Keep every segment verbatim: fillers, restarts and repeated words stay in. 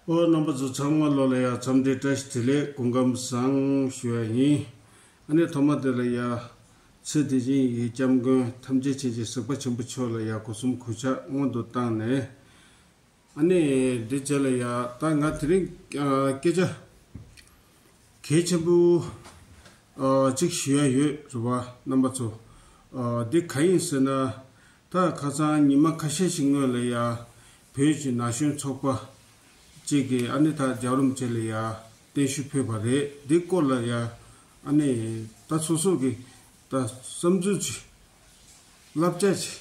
ཨོ། རྣམ་པ་ཚོ་ཚང་མ་ལོ་ལ་ཡ་འཚམས་འདྲི་བཀྲ་ཤིས་བདེ་ལེགས། སྐུ་ཁམས་བཟང་ཞུ་ཡ་ཡིན། ཨ་ནི་ཐོག་མ་དེ་ལ་ཡ་ཚེ་འདི་ཕྱི་གཉིས་ཀྱི་སྐྱབས་མགོན་ཐམས་ཅད་མཁྱེན་ཅིང་གཟིགས་པ་ཆེན་པོ་མཆོག་ལ་ཡ་སྒོ་གསུམ་གུས་ཕྱག་སྔོན་དུ་བཏང་ནས། ཨ་ནི་འདི་རྗེས་ལ་ཡ་ད་ང་དེ་རིང་ཨ་སྐད་ཆ་གལ་ཆེན་པོ་ཨ་གཅིག་ཞུ་ཡ་ཡོད་རེད་བ། རྣམ་པ་ཚོ། ཨ་འདི་ག་ཡིན་ཟེར་ན། ད་ཁ་སང་ཉི་མ་ཁ་ཤས་ཤིག་སྔོན་ལ་ཡ་བོད་ཀྱི་ན་གཞོན་ཚོགས་པ་གཅིག་གིས་ཨ་ནི་ད་རྒྱལ་བ་རིན་པོ་ཆེ་ལ་ཡ་བརྟན་བཞུགས་ཕུལ་བ་རེད། འདི་སྐོར་ལ་ཡ་ཨ་ནི་ད་སོ་སོ་གི་ད་བསམ་ཚུལ་ཅིག་བསླབ་བྱ་ཅིག་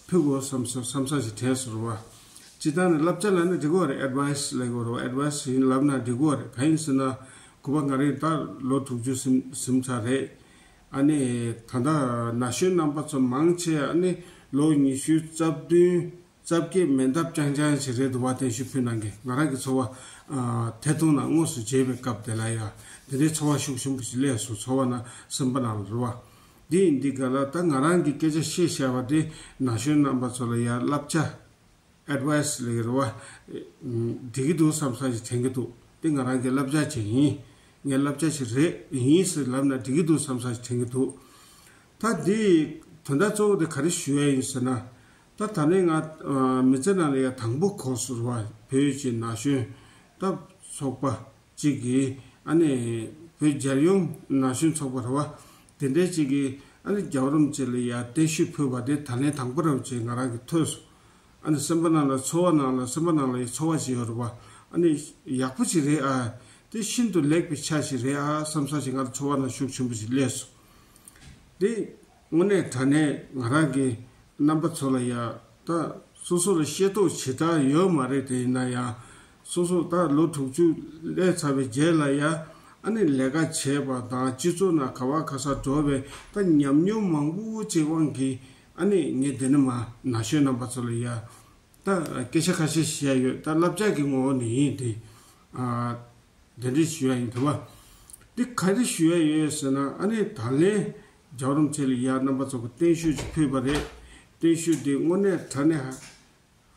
ཕུལ་དགོས་བསམ་ས་བསམ་ས་ཞིག་དྲན་སོང་རེད་བ། སྤྱིར་བཏང་ནས་བསླབ་བྱ་ལབ་ན་འགྲིག་གི་རེད། ཨེཌ་ཝའེ་སི་ལབ་དགོས་རེད་བ། ཨེཌ་ཝའེ་སི་ཡིན་ལབ་ན་འགྲིག་གི་རེད། གང་ཡིན་ཟེར་ན་གུས་པ་ང་རང་ད་ལོ་དྲུག་ཅུ་ཟིན་ཟིན་ཚར་རེད། ཨ་ནི་ད་ལྟ་ན་གཞོན་རྣམ་པ་ཚོ་མང་ཆེ་ཨ་ནི་ལོ་ཉི་ཤུ་རྩ་བདུན་རྩ་བརྒྱད་མེ་འདབས་རྐྱང་རྐྱང་ཞིག་རེད་འདུག་བ། བརྟན་བཞུགས་ཕུལ་གནང་མཁན། ང་རང་གི་ཚོར་བ་ཨ་ཐད་གཏོང་ནང་དངོས་སུ་མཇལ་བའི་སྐབས་དེ་ལ་ཡ་དེ་འདྲའི་ཚོར་བ་ཤུགས་ཆེན་པོ་ཞིག་སླེབས་སོང་། ཚོར་བ་ནང་སེམས་པ་ནང་ལ་རེད་བ། འདི་ཡིན་འདི་ག་ལ་ད་ང་རང་གི་སྐད་ཆ་བཤད་བཞག་པ་དེ་ན་གཞོན་རྣམ་པ་ཚོ་ལ་ཡ་བསླབ་བྱ། ཨེཌ་ཝའེ་སི་ལབ་ཀྱི་རེད་བ། འགྲིག་གི་འདུག་བསམ་ས་ཞིག་དྲན་གྱི་འདུག་འདི་ང་རང་གི་བསླབ་བྱ་ཅིག་ཡིན། ངའི་བསླབ་བྱ་ཞིག་རེད་ཡིན་ཟེར་ལབ་ན་འགྲིག་གི་འདུག་བསམ་ས་ཞིག་དྲན་གྱི་འདུག་ད་འདི་དོན་དག་གཙོ་བོ་དེ་ག་རེ་ཞུ་ཡ་ཡིན་ཟེར་ན། ད་ད་ལན་ང་ཨ་མི་ཚེ་ནང་ལ་ཡ་དང་པོ་གོ་སོང་རེད་བ། བོད་ཀྱི་ན་གཞོན་ད་ཚོགས་པ་གཅིག་གིས་ཨ་ནི་བོད་རྒྱལ་ཡོངས་ན་གཞོན་ཚོགས་པ་རེད་བ། དེ་འདྲའི་གཅིག་གིས་ཨ་ནི་རྒྱལ་བ་རིན་པོ་ཆེ་ལ་ཡ་བརྟན་བཞུགས་ཕུལ་བ་དེ་ད་ལན་དང་པོ་རེད་བ་ཅེས་ང་རང་གིས་ཐོས་སོང་། ཨ་ནི་སེམས་པ་ནང་ལ་ཚོར་བ་ནང་ལ་སེམས་པ་ནང་ལ་ཡ་ཚོར་བ་ཅིག་ཡོད་རེད་བ། ཨ་ནི་ཡག་པོ་ཅིག་རེད་ཨ། དེ་ཤིན་ཏུ་ལེགས་པའི་ཆ་ཞིག་རེད་ཨ་བསམ་ས་ཞིག་ང་རང་ཚོར་བ་ནང་ཤུགས་ཆེན་པོ་ཞིག་སླེབས་སོང་། འདི་དངོས་གནས་དྲང་གནས་ང་རང་གི་རྣམ་པ་ཚོ་ལ་ཡ་ད་སོ་སོ་ལ་ཤེས་རྟོགས་ཞེ་དྲག་ཡོད་མ་རེད། དེ་ཡིན་ན་ཡང་སོ་སོ་ད་ལོ་དྲུག་ཅུ་སླེབས་ཚར་བའི་རྗེས་ལ་ཡ་ཨ་ནི་ལས་ཀ་བྱས་པ་དང་སྤྱི་ཚོགས་ནང་ག་བ་ག་ས་འགྲོ་བའི་ད་ཉམས་མྱོང་མང་པོ་ཅིག་དབང་གིས་ཨ་ནི་ངས་འདི་ནས་མར་ན་གཞོན་རྣམ་པ་ཚོ་ལ་ཡ་ད་སྐད་ཆ་ཁ་ཤས་བཤད་ཡོད། ད་བསླབ་བྱ་གི་ངོ་བོ་ནས་ཡིན་ཏེ། ཨ། འདི་འདྲ་ཞུ་ཡ་ཡིན་འདུག་བ། འདི་ག་རེ་ཞུ་ཡ་ཡོད་ཟེར་ན། ཨ་ནི་ད་ལན་རྒྱལ་བ་རིན་པོ་ཆེ་ལ་ཡ་རྣམ་པ་ཚོ་གི་བརྟན་བཞུགས་ཅིག་ཕུལ་བ་རེད། བརྟན་བཞུགས་འདི་དངོས་གནས་དྲང་གནས་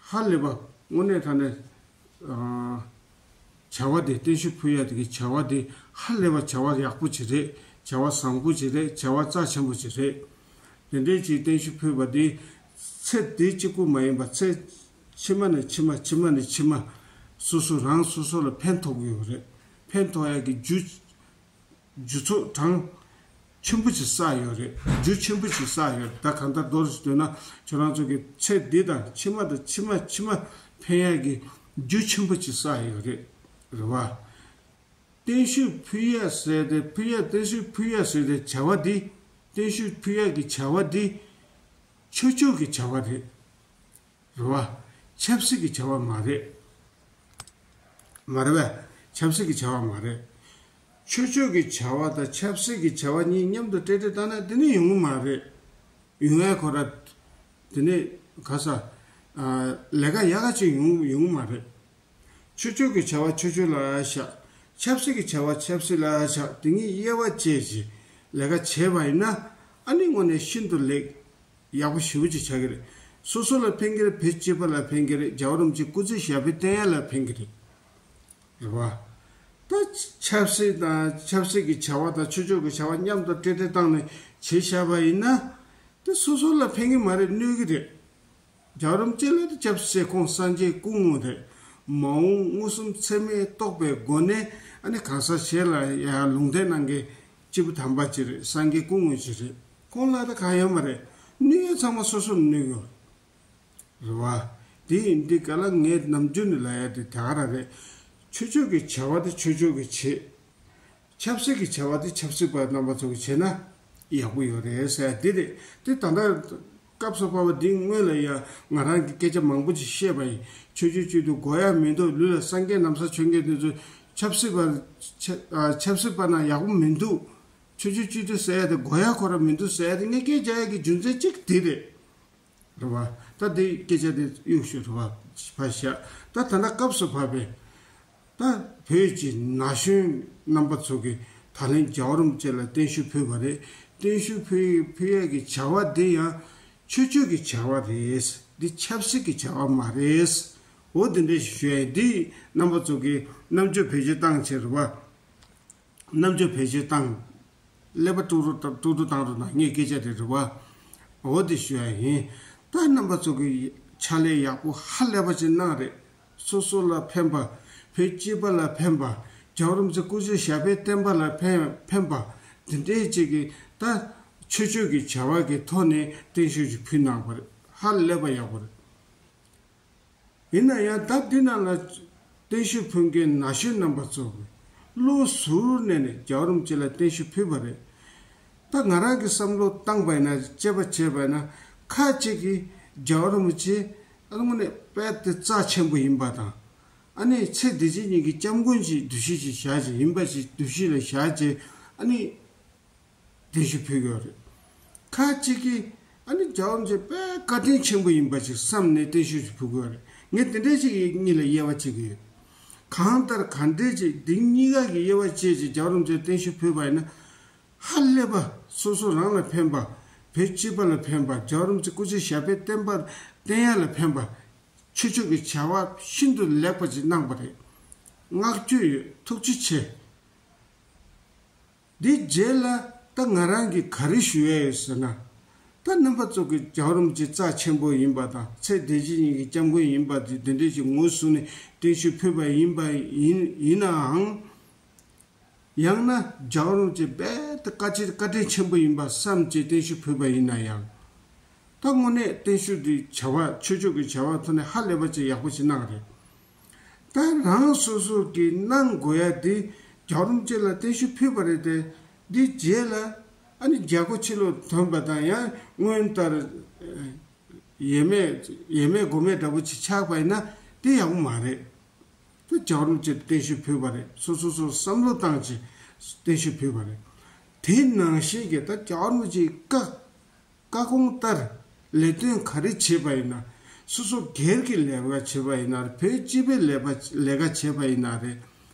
ཧ་ཧ་ལས་པ། དངོས་གནས་དྲང་གནས་ཨ་བྱ་བ་འདི། བརྟན་བཞུགས་ཕུལ་ཡ་དེ་གི་བྱ་བ་འདི་ཧ་ལས་པ་བྱ་བ་ཡག་པོ་ཅིག་རེད། བྱ་བ་བཟང་པོ་ཅིག་རེད། བྱ་བ་རྩ་ཆེན་པོ་ཅིག་རེད། དེ་འདྲའི་ཅིག་བརྟན་བཞུགས་ཕུལ་བ་འདི་ཚེ་འདི་གཅིག་པུ་མ་ཡིན་པ་ཚེ་ཕྱི་མ་ནས་ཕྱི་མ། ཕྱི་མ་ནས་ཕྱི་མ། སོ་སོ་རང་སོ་སོ་ལ་ཕན་ཐོགས་ཀྱི་ཡོད་རེད། ཕན་ཐོགས་ཡག་གི་རྒྱུ་རྒྱུ་ཚོགས་གྲངས་ཆེན་པོ་ཅིག་བསགས་ཡོད་རེད། རྒྱུ་ཆེན་པོ་ཅིག་བསགས་ཡོད་རེད། ད་གང་ལྟར་མདོར་ཞུ་འདོད་ན་ཁྱོད་རང་ཚོ་གི་ཚེ་འདི་དང་ཕྱི་མ་དང་ཕྱི་མ་ཕྱི་མ་ཕན་ཡག་གི་རྒྱུ་ཆེན་པོ་ཅིག་བསགས་ཡོད་རེད། རེད་བ། བརྟན་བཞུགས་ཕུལ་ཡ་ཟེར་ཏེ། ཕུལ་ཡ། བརྟན་བཞུགས་ཕུལ་ཡ་ཟེར་ཏེ་བྱ་བ་འདི། བརྟན་བཞུགས་ཕུལ་ཡ་གི་བྱ་བ་འདི་ཆོས་ཕྱོགས་ཀྱི་བྱ་བ་རེད། རེད་བ། ཆབ་སྲིད་ཀྱི་བྱ་བ་མ་རེད། མ་རེད་བས། ཆབ་སྲིད་ཀྱི་བྱ་བ་མ་རེད། ཆོས་ཕྱོགས་ཀྱི་བྱ་བ་དང་ཆབ་སྲིད་ཀྱི་བྱ་བ་གཉིས་མཉམ་དུ་སྤྲད་སྤྲད་བཏང་ན་དེ་ནི་ཡོང་གི་མ་རེད། ཡོང་ཡ་ཁོ་ར་དེ་ནི་ག་ས་ཨ་ལས་ཀ་ཡག་ག་ཅིག་ཡོང་ཡོང་གི་མ་རེད། ཆོས་ཕྱོགས་ཀྱི་བྱ་བ་ཆོས་ཕྱོགས་ལ་བཞག་ཆབ་སྲིད་ཀྱི་བྱ་བ་ཆབ་སྲིད་ལ་བཞག་དེ་གཉིས་དབྱེ་བ་བཅད་ཅིག་ལས་ཀ་བྱས་པ་ཡིན་ན། ཨ་ནི་དངོས་གནས་ཤིན་ཏུ་ལེགས། ཡག་པོ་ཞེ་པོ་ཅིག་ཆགས་ཀྱི་རེད། སོ་སོ་ལ་ཕན་གྱི་རེད། བོད་སྤྱི་པ་ལ་ཕན་གྱི་རེད། རྒྱལ་བ་རིན་པོ་ཆེ་སྐུ་ཚེ་ཞབས་པད་བརྟན་ཡ་ལ་ཕན་གྱི་རེད། རེད་བ། ད་ཆབ་སྲིད་དང་ཆབ་སྲིད་ཀྱི་བྱ་བ་དང་ཆོས་ཕྱོགས་ཀྱི་བྱ་བ་མཉམ་དུ་སྤྲེལ་སྤྲེལ་བཏང་ནས་བྱས་བཞག་པ་ཡིན་ན། དེ་སོ་སོ་ལ་ཕན་གྱི་མ་རེད། གནོད་ཀྱི་རེད། རྒྱལ་བ་རིན་པོ་ཆེ་ལ་དེ་སྐྱབས་སུ་མཆི། ཁོང་སངས་རྒྱས་སྐུ་ངོ་རེད། མ་འོངས་མངོན་སུམ་ཚད་མས་རྟོགས་པའི་སྒོ་ནས་ཨ་ནི་གང་ཟག་གཞན་ལ་ཡང་ལུང་བསྟན་གནང་མཁན་སྐྱེས་བུ་དམ་པ་ཅིག་རེད། སངས་རྒྱས་སྐུ་ངོ་ཅིག་རེད། ཁོང་ལ་ད་གང་ཡོད་མ་རེད། གནོད་ཡ་ཚང་མ་སོ་སོར་གནོད་ཡོད་རེད་བ། དེ་ཡིན་དུས་ག་ལ་ངས་ནམ་རྒྱུན་ནས་ལབ་ཡ་དེ་དེ་ག་རང་རེད། ཆོས་ཕྱོགས་ཀྱི་བྱ་བ་དེ་ཆོས་ཕྱོགས་ཀྱིས་བྱེད། ཆབ་སྲིད་ཀྱི་བྱ་བ་དེ་ཆབ་སྲིད་པ་རྣམ་པ་ཚོ་གིས་བྱས་ན་ཡག་པོ་ཡོད་རེད་ཟེར་ཡ་འདི་རེད། དེ་ད་ལྟ་སྐབས་སུ་བབས་པ་འདི་སྔོན་ལ་ཡང་ང་རང་གིས་སྐད་ཆ་མང་པོ་ཅིག་བཤད་པ་ཡིན། ཆོས་བརྒྱུད་སྤྱི་འཐུས་དགོས་ཡ་མི་འདུག་ལུས་ལ་སངས་རྒྱས་ན་བཟའ་གྱོན་མཁན་དེ་ཚོ་ཆབ་སྲིད་པ། ཆ་ཨ་ཆབ་སྲིད་པ་ན་ཡག་པོ་མི་འདུག་ཆོས་བརྒྱུད་སྤྱི་འཐུས་ཟེར་ཡ་དེ་དགོས་ཡ་ཁོ་རང་མི་འདུག་ཟེར་ཡ་དེ་ངས་སྐད་རྒྱག་ཡ་གི་རྒྱུ་མཚན་གཅིག་དེ་རེད། རེད་བ། ད་འདི་སྐད་ཆ་དེ་གཡུག་ཞུ་རེད་བ། ཕ་ཤ། ད་ད་ལྟ་སྐབས་སུ་བབས་པའི་ད་བོད་ཀྱི་ན་གཞོན་རྣམ་པ་ཚོ་གིས་ད་ལན་རྒྱལ་བ་རིན་པོ་ཆེ་ལ་བརྟན་བཞུགས་ཕུལ་བ་རེད། བརྟན་བཞུགས་ཕུལ་ཕུལ་ཡས་ཀྱི་བྱ་བ་འདི་ཡང་ཆོས་ཕྱོགས་ཀྱི་བྱ་བ་རེད། འདི་ཆབ་སྲིད་ཀྱི་བྱ་བ་མ་རེད། འོ་དེ་འདྲ་ཞིག་ཞུ་ཡ་ཡིན། འདི་རྣམ་པ་ཚོ་གི་རྣམ་དཔྱོད་བེད་སྤྱོད་བཏང་བྱས་རེད་བ། རྣམ་དཔྱོད་བེད་སྤྱོད་བཏང་། ཀླད་པ་དཀྲུག་དཀྲུག་དཀྲུག་དཀྲུག་བཏང་རོགས་གནང་། ངས་སྐད་ཆ་དེ་རེད་བ། འོ་དེ་ཞུ་ཡ་ཡིན། ད་རྣམ་པ་ཚོ་གི་ཕྱག་ལས་ཡག་པོ་ཧ་ལས་པ་ཅིག་གནང་རེད། སོ་སོ་ལ་ཕན་པ། བོད་སྤྱི་པ་ལ་ཕན་པ། རྒྱལ་བ་རིན་པོ་ཆེ་སྐུ་ཚེ་ཞབས་པད་བརྟན་པ་ལ་ཕན་ཕན་པ། དེ་འདྲའི་ཅིག་གི་ད་ཆོས་ཕྱོགས་ཀྱི་བྱ་བ་གི་ཐོག་ནས་བརྟན་བཞུགས་ཅིག་ཕུལ་གནང་བ་རེད། ཧ་ལས་པ་ཡག་པོ་རེད། ཡིན་ན་ཡང་ད་འདི་ནང་ལ་བརྟན་བཞུགས་ཕུལ་མཁན་ན་གཞོན་རྣམ་པ་ཚོ་བློ་གཟུར་གནས་ནས་རྒྱལ་བ་རིན་པོ་ཆེ་ལ་བརྟན་བཞུགས་ཕུལ་བ་རེད། ད་ང་རང་གི་བསམ་བློ་བཏང་པ་ཡིན་ན། དཔྱད་པ་བྱས་པ་ཡིན་ན། ཁ་ཅིག་གིས་རྒྱལ་བ་རིན་པོ་ཆེ་ཨ་ནི་དངོས་གནས་དཔེ་དེ་རྩ་ཆེན་པོ་ཡིན་པ་དང་། ཨ་ནི་ཚེ་འདི་ཕྱི་གཉིས་ཀྱི་སྐྱབས་མགོན་ཅིག་འདུ་ཤེས་ཅིག་བཞག་ཅིག་ཡིན་པ་ཅིག་འདུ་ཤེས་ལ་བཞག་ཅིག་ཨ་ནི། བརྟན་བཞུགས་ཕུལ་དགོས་རེད། ཁ་ཅིག་གིས་ཨ་ནི་རྒྱལ་བ་རིན་པོ་ཆེ་དཔེ་བཀའ་དྲིན་ཆེན་པོ་ཡིན་པ་ཅིག་བསམ་ནས་བརྟན་བཞུགས་ཅིག་ཕུལ་དགོས་རེད། ངས་དེ་འདྲའི་ཅིག་གཉིས་ལ་དབྱེ་བ་ཕྱེ་གི་ཡོད། གང་ལྟར་ག་འདྲའི་ཅིག་འདི་གཉིས་ཀ་གི་དབྱེ་བ་ཕྱེ་ཅིག་རྒྱལ་བ་རིན་པོ་ཆེ་བརྟན་བཞུགས་ཕུལ་བ་ཡིན་ན། ཧ་ལས་པ། སོ་སོ་རང་ལ་ཕན་པ། བོད་སྤྱི་པ་ལ་ཕན་པ། རྒྱལ་བ་རིན་པོ་ཆེ་སྐུ་ཚེ་ཞབས་པད་བརྟན་པ་བརྟན་ཡ་ལ་ཕན་པ། ཆོས་ཕྱོགས་ཀྱི་བྱ་བ་ཤིན་ཏུ་ལེགས་པ་ཅིག་གནང་པ་རེད། བསྔགས་བརྗོད་ཡོད། ཐུགས་རྗེ་ཆེ། འདི་རྗེས་ལ་ད་ང་རང་གིས་ག་རེ་ཞུ་ཡས་ཡོད་ཟེར་ན། ད་རྣམ་པ་ཚོ་གི་རྒྱལ་བ་རིན་པོ་ཆེ་རྩ་ཆེན་པོ་ཡིན་པ་དང་། ཚེ་འདི་ཕྱི་གཉིས་ཀྱི་སྐྱབས་མགོན་ཡིན་པ་དེ་དེ་འདྲའི་ཞིག་ངོས་བཟུང་ནས་བརྟན་བཞུགས་ཕུལ་བ་ཡིན་པ་ཡིན་ཡིན་ནའང་། ཡང་ན་རྒྱལ་བ་རིན་པོ་ཆེ་རྦད་དེ་བཀའ་ཆེ་བཀའ་དྲིན་ཆེན་པོ་ཡིན་པ་བསམ་བྱས་བརྟན་བཞུགས་ཕུལ་བ་ཡིན་ན་ཡང་། ད་དངོས་གནས་བརྟན་བཞུགས་འདི་བྱ་བ་ཆོས་ཕྱོགས་ཀྱི་བྱ་བ་ཐོག་ནས་ཧ་ལས་པ་ཅིག་ཡག་པོ་ཞིག་གནང་རེད། ད་རང་སོ་སོ་གིས་གནང་དགོས་ཡ་དེ་རྒྱལ་བ་རིན་པོ་ཆེ་ལ་བརྟན་བཞུགས་ཕུལ་བ་རེད་དེ། འདི་རྗེས་ལ་ཨ་ནི་རྒྱལ་སྒོ་ཕྱི་ལོགས་ཐོན་པ་དང་། ཡང་སྔོན་ལྟར་ཡས་མས་ཡས་མས་སྒོ་མས་འདྲ་པོ་ཅིག་ཆགས་པ་ཡིན་ན་དེ་ཡག་པོ་མ་རེད། དེ་རྒྱལ་བ་རིན་པོ་ཆེར་བརྟན་བཞུགས་ཕུལ་བ་རེད། སོ་སོ་སོ་བསམ་བློ་བཏང་བྱས་བརྟན་བཞུགས་ཕུལ་བ་རེད། དེ་ནང་བཞིན་གྱི་ད་རྒྱལ་བ་རིན་པོ་ཆེའི་བཀའ་བཀའ་དགོངས་ལྟར་ལས་དོན་ག་རེ་བྱེད་པ་ཡིན་ན། སོ་སོ་སྒེར་གྱི་ལས་ཀ་བྱེད་པ་ཡིན་ན་རེད། བོད་སྤྱི་པའི་ལས་པ་ལས་ཀ་བྱེད་པ་ཡིན་ན་རེད།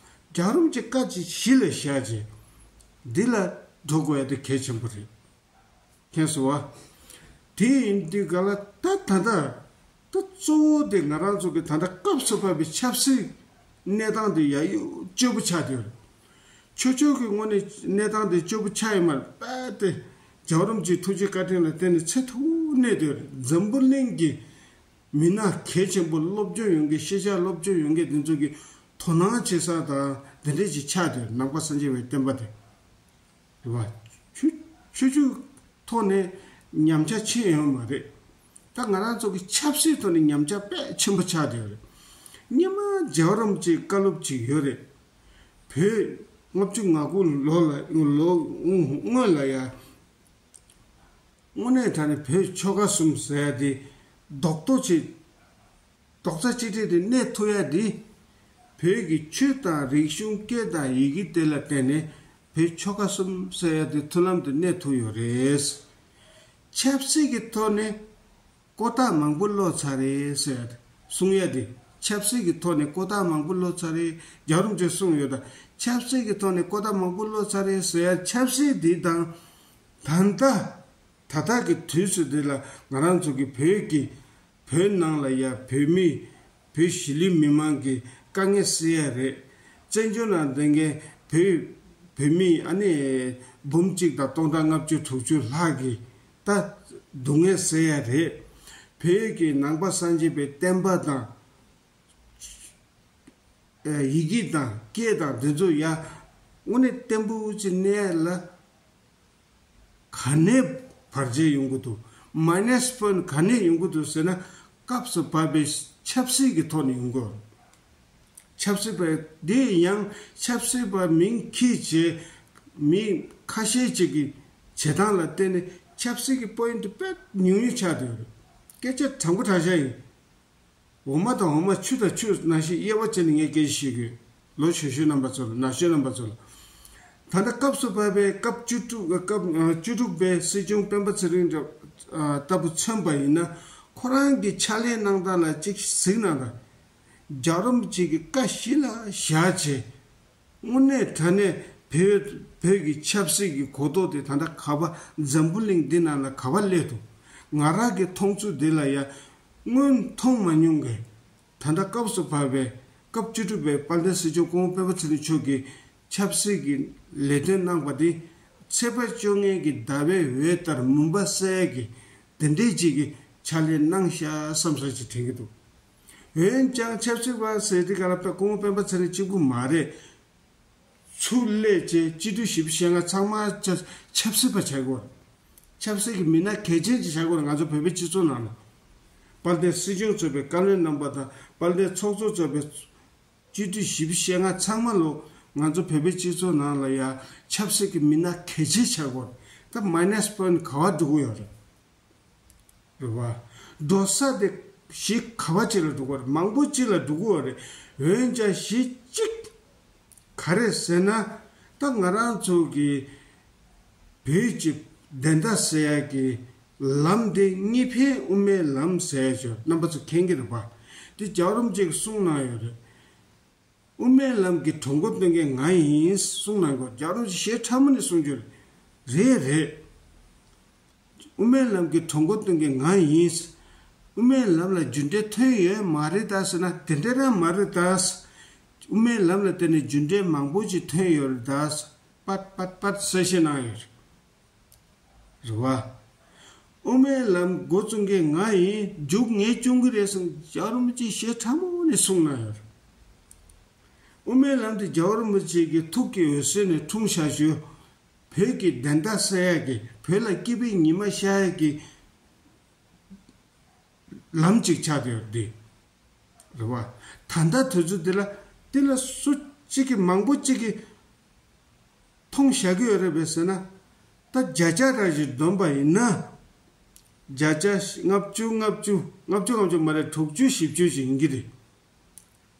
རྒྱལ་བ་རིན་པོ་ཆེ་བཀའ་ཅིག་གཞི་ལ་བཞག་བྱས་འདི་ལ་འགྲོ་དགོས་ཡ་དེ་གལ་ཆེན་པོ་རེད། མཁྱེན་སོང་བ། དེ་ཡིན་དུས་ག་ལ་ད་ད་ལྟ་ད་གཙོ་བོ་དེ་ང་རང་ཚོ་གི་ད་ལྟ་སྐབས་སུ་བབས་པའི་ཆབ་སྲིད་གནས་སྟངས་དེ་ཡ་ཡོ་སྐྱོ་པོ་ཆགས་བསྡད་ཡོད་རེད། ཆོས་ཕྱོགས་ཀྱི་ངོས་ནས་གནས་སྟངས་དེ་སྐྱོ་པོ་ཆགས་ཡོད་མ་རེད། རྦད་དེ་རྒྱལ་བ་རིན་པོ་ཆེའི་ཐུགས་རྗེ་བཀའ་དྲིན་ལ་བརྟེན་ནས་ཚད་མཐོ་པོ་གནས་བསྡད་ཡོད་རེད། འཛམ་བུ་གླིང་གི་མི་སྣ་གལ་ཆེན་པོ་སློབ་སྦྱོང་ཡོད་མཁན། ཤེས་བྱ་སློབ་སྦྱོང་ཡོད་མཁན་དེ་ཚོ་གི་དོ་སྣང་བྱེད་ས་དང་དེ་འདྲས་ཅིག་ཆགས་བསྡད་ཡོད་རེད། ནང་པ་སངས་རྒྱས་པའི་བསྟན་པ་དེ། རེད་བ། ཆོས་ཆོས་ཕྱོགས་ཐོག་ནས་ཉམས་ཆག་ཕྱིན་ཡོད་མ་རེད། ད་ང་རང་ཚོ་གི་ཆབ་སྲིད་ཐོག་ནས་ཉམས་ཆག་དཔེ་ཆེན་པོ་ཆགས་བསྡད་ཡོད་རེད། སྔོན་མ་རྒྱལ་བ་རིན་པོ་ཆེའི་བཀའ་སློབ་ཅིག་ཡོད་རེད། བོད་ལྔ་བཅུ་ང་དགུ་ལོ་ལ་ལོ་སྔོན་ལ་ཡ། དངོས་གནས་དྲང་གནས་བོད་ཆོལ་ཁ་གསུམ་ཟེར་ཡ་དེ་རྡོག་རྡོག་བྱས། རྡོག་རྩ་གཅིག་སྒྲིལ་དེ་གནས་ཐུབ་ཡ་དེ། བོད་ཀྱི་ཆོས་དང་རིག་གཞུང་སྐད་དང་ཡི་གེ་དེ་ལ་བརྟེན་ནས་བོད་ཆོལ་ཁ་གསུམ་ཟེར་ཡ་དེ་མཐུན་ལམ་དུ་གནས་ཐུབ་ཡོད་རེད། ཆབ་སྲིད་ཀྱི་ཐོག་ནས་ཀོ་ཊ་མང་པོ་ལོག་ཚར་རེད་ཟེར་ཡ་དེ་གསུང་ཡ་དེ། ཆབ་སྲིད་ཀྱི་ཐོག་ནས་ཀོ་ཊ་མང་པོ་ལོག་ཚར་རེད། རྒྱལ་བ་རིན་པོ་ཆེས་གསུངས་ཡོད་ད། ཆབ་སྲིད་ཀྱི་ཐོག་ནས་ཀོ་ཊ་མང་པོ་ལོག་ཚར་རེད་ཟེར་ཡ། ཆབ་སྲིད་འདི་དང་ད་ལྟ། ད་ལྟ་གི་དུས་སུ་འདི་ལ་ང་རང་ཚོ་གི་བོད་ཀྱི་བོད་ནང་ལ་ཡ་བོད་མི་བོད་གཞིས་ལུས་མི་མང་གི་དཀའ་ངལ་སེལ་ཡ་རེད། བཙན་བྱོལ་ནང་བསྡད་མཁན་བོད་བོད་མི་ཨ་ནི་འབུམ་གཅིག་དང་སྟོང་ཕྲག་ལྔ་བཅུ་དྲུག་ཅུ་ལྷག་གི་ད་སྡུག་བསྔལ་སེལ་ཡ་རེད། བོད་ཀྱི་ནང་པ་སངས་རྒྱས་པའི་བསྟན་པ་དང་ཡི་གེ་དང་སྐད་དང་འདི་ཚོ་ཡ་དངོས་གནས་བརྟན་པོ་ཅིག་གནས་ལ་ག་ནས་བར་ཆད་ཡོང་གི་འདུག་མའི་ནས་པོའིན་ག་ནས་ཡོང་གི་འདུག་ཟེར་ན། སྐབས་སུ་བབས་པའི་ཆབ་སྲིད་ཀྱི་ཐོག་ནས་ཡོང་གི་ཡོད། ཆབ་སྲིད་པ་དེ་ཡང་ཆབ་སྲིད་པ་མིང་འཁྱེར་བྱས་མི་ཁ་ཤས་ཅིག་གི་བྱེད་སྟངས་ལ་བརྟེན་ནས་ཆབ་སྲིད་ཀྱི་པོ་ཡིན་ཊི་དཔེ་ཉུང་ཉུང་ཆགས་བསྡད་ཡོད་རེད། སྐད་ཆ་དྲང་པོ་དྲང་བཞག་ཡིན། འོ་མ་དང་འོ་མ་ཆུ་དང་ཆུ་ནང་བཞིན་དབྱེ་བ་བྱས་ནས་ངས་སྐད་ཆ་བཤད་ཀྱི་ཡོད། ལོ་ཆུང་ཆུང་རྣམ་པ་ཚོ་ལ། ན་གཞོན་རྣམ་པ་ཚོ་ལ། ད་ལྟ་སྐབས་སུ་བབས་པའི་སྐབས་བཅུ་དྲུག་སྐབས་བཅུ་དྲུག་པའི་སྲིད་སྐྱོང་སྤེན་པ་ཚེ་རིང་ལྟ་བུ་མཚོན་པ་ཡིན་ན། ཁོ་རང་གི་ཕྱག་ལས་གནང་སྟངས་ལ་གཅིག་གཟིགས་གནང་དང་། རྒྱལ་བ་རིན་པོ་ཆེ་གི་བཀའ་གཞི་ལ་བཞག་བྱས། དངོས་གནས་དྲང་གནས་བོད་བོད་ཀྱི་ཆབ་སྲིད་ཀྱི་གོ་རྟོགས་དེ་ད་ལྟ་ག་པར་འཛམ་བུ་གླིང་འདི་ནང་ལ་ག་པར་སླེབས་འདུག་ང་རང་གི་མཐོང་ཚུལ་འདི་ལ་ཡ། སྔོན་མཐོང་མ་མྱོང་མཁན། ད་ལྟ་སྐབས་སུ་བབས་པའི་སྐབས་བཅུ་དྲུག་པའི་དཔལ་ལྡན་སྲིད་སྐྱོང་སྐུ་ངོ་སྤེན་པ་ཚེ་རིང་མཆོག་གིས་ཆབ་སྲིད་ཀྱི་ལས་དོན་གནང་པ་འདི་ཚེས་པ་བཅོ་ལྔའི་གི་ཟླ་བའི་འོད་ལྟར་མུན་པ་སེལ་ཡས་ཀྱི་དེ་འདྲའི་ཅིག་གི་ཕྱག་ལས་གནང་ཤག་བསམ་ས་ཅིག་དྲན་གྱི་འདུག་འོན་ཀྱང་ཆབ་སྲིད་པ་ཟེར་དུས་ག་ལ་སྐུ་ངོ་སྤེན་པ་ཚེ་རིང་གཅིག་པུ་མ་རེད། ཚུར་སླེབས་བྱས་སྤྱི་འཐུས་བཞི་བཅུ་ཞེ་ལྔ་ཚང་མ་ཆ་ཆབ་སྲིད་པ་བྱ་དགོས། ཆབ་སྲིད་ཀྱི་མི་སྣ་གལ་ཆེན་ཅིག་བྱ་དགོས། ང་ཚོ་བོད་པའི་སྤྱི་ཚོགས་ནང་ལ་དཔལ་ལྡན་སྲིད་སྐྱོང་གཙོས་པའི་བཀའ་བློན་རྣམ་པ་དང་དཔལ་ལྡན་ཚོགས་གཙོ་གཙོས་པའི་སྤྱི་འཐུས་བཞི་བཅུ་ཞེ་ལྔ་ཚང་མ་ལོ་ང་ཚོ་བོད་པའི་སྤྱི་ཚོགས་ནང་ལ་ཡ་ཆབ་སྲིད་ཀྱི་མི་སྣ་གལ་ཆེན་བྱ་དགོས། ད་མའི་ནས་པོ་ཡིན་ག་བ་འགྲོ་གི་ཡོད་རེད། རེད་བ། འགྲོ་ས་དེ་གཞི་ག་བ་ཅིག་ལ་འགྲོ་གི་རེད། མང་པོ་ཅིག་ལ་འགྲོ་གི་ཡོད་རེད། འོན་ཀྱང་གཞི་གཅིག་ག་རེ་ཟེར་ན། ད་ང་རང་ཚོ་གི་བོད་ཀྱི་བདེན་མཐའ་གསལ་ཡག་གི་ལམ་དེ་གཉིས་ཕན་དབུ་མའི་ལམ་ཟེར་ཡག་ཅིག་རྣམ་པ་ཚོ་མཁྱེན་གྱི་རེད་བ། དེ་རྒྱལ་བ་རིན་པོ་ཆེ་གིས་གསུངས་གནང་ཡོད་རེད། དབུ་མའི་ལམ་གྱི་གྲོས་འགོ་འདོན་མཁན་ང་ཡིན་གསུངས་གནང་གོ། རྒྱལ་བ་རིན་པོ་ཆེ་ཞེ་ཁྲ་མོ་ནས་གསུངས་རྒྱུ་རེད། རེད་རེད། དབུ་མའི་ལམ་གྱི་གྲོས་འགོ་འདོན་མཁན་ང་ཡིན། དབུ་མའི་ལམ་ལ་རྒྱུ་འབྲས་ཐོན་ཡོད་མ་རེད་ད་ཟེར་ན་དེ་འདྲ་རང་མ་རེད་ད། དབུ་མའི་ལམ་ལ་བརྟེན་ནས་རྒྱུ་འབྲས་མང་པོ་ཅིག་ཐོན་ཡོད་རེད་ད། པད་པད་པད་གསལ་བཤད་གནང་ཡོད་རེད། རེད་བ། དབུ་མའི་ལམ་འགོ་བཙུགས་མཁན་ང་ཡིན། མཇུག་ངས་སྐྱོང་གི་རེད་གསུངས། རྒྱལ་བ་རིན་པོ་ཆེས་ཞེ་ཁྲ་མོ་ནས་གསུངས་གནང་ཡོད་རེད། དབུ་མའི་ལམ་དེ་རྒྱལ་བ་རིན་པོ་ཆེ་གི་ཐུགས་ཀྱི་འོད་ཟེར་ནས་འཁྲུངས་བཞག་རྒྱུ། བོད་ཀྱི་བདེན་མཐའ་གསལ་ཡག་གི་བོད་ལ་སྐྱིད་པའི་ཉི་མ་ཤར་ཡག་གི་ལམ་ཅིག་ཆགས་བསྡད་ཡོད་རེད། རེད་བ། ད་ལྟ་དུས་ཚོད་འདི་ལ་འདི་ལ་སུ་གཅིག་གིས་མང་པོ་གཅིག་གིས་མཐོང་བཞག་གི་ཡོད་རེད་པས་ཟེར་ན། ད་བརྒྱ་ཆ་ར་ཞིག་བསྡོམས་པ་ཡིན་ན། བརྒྱ་ཆ་ལྔ་བཅུ་ལྔ་བཅུ་ལྔ་བཅུ་ལྔ་བཅུ་མ་རེད། དྲུག་ཅུ་བཞི་བཅུ་ཞིག་ཡིན་གྱི་རེད།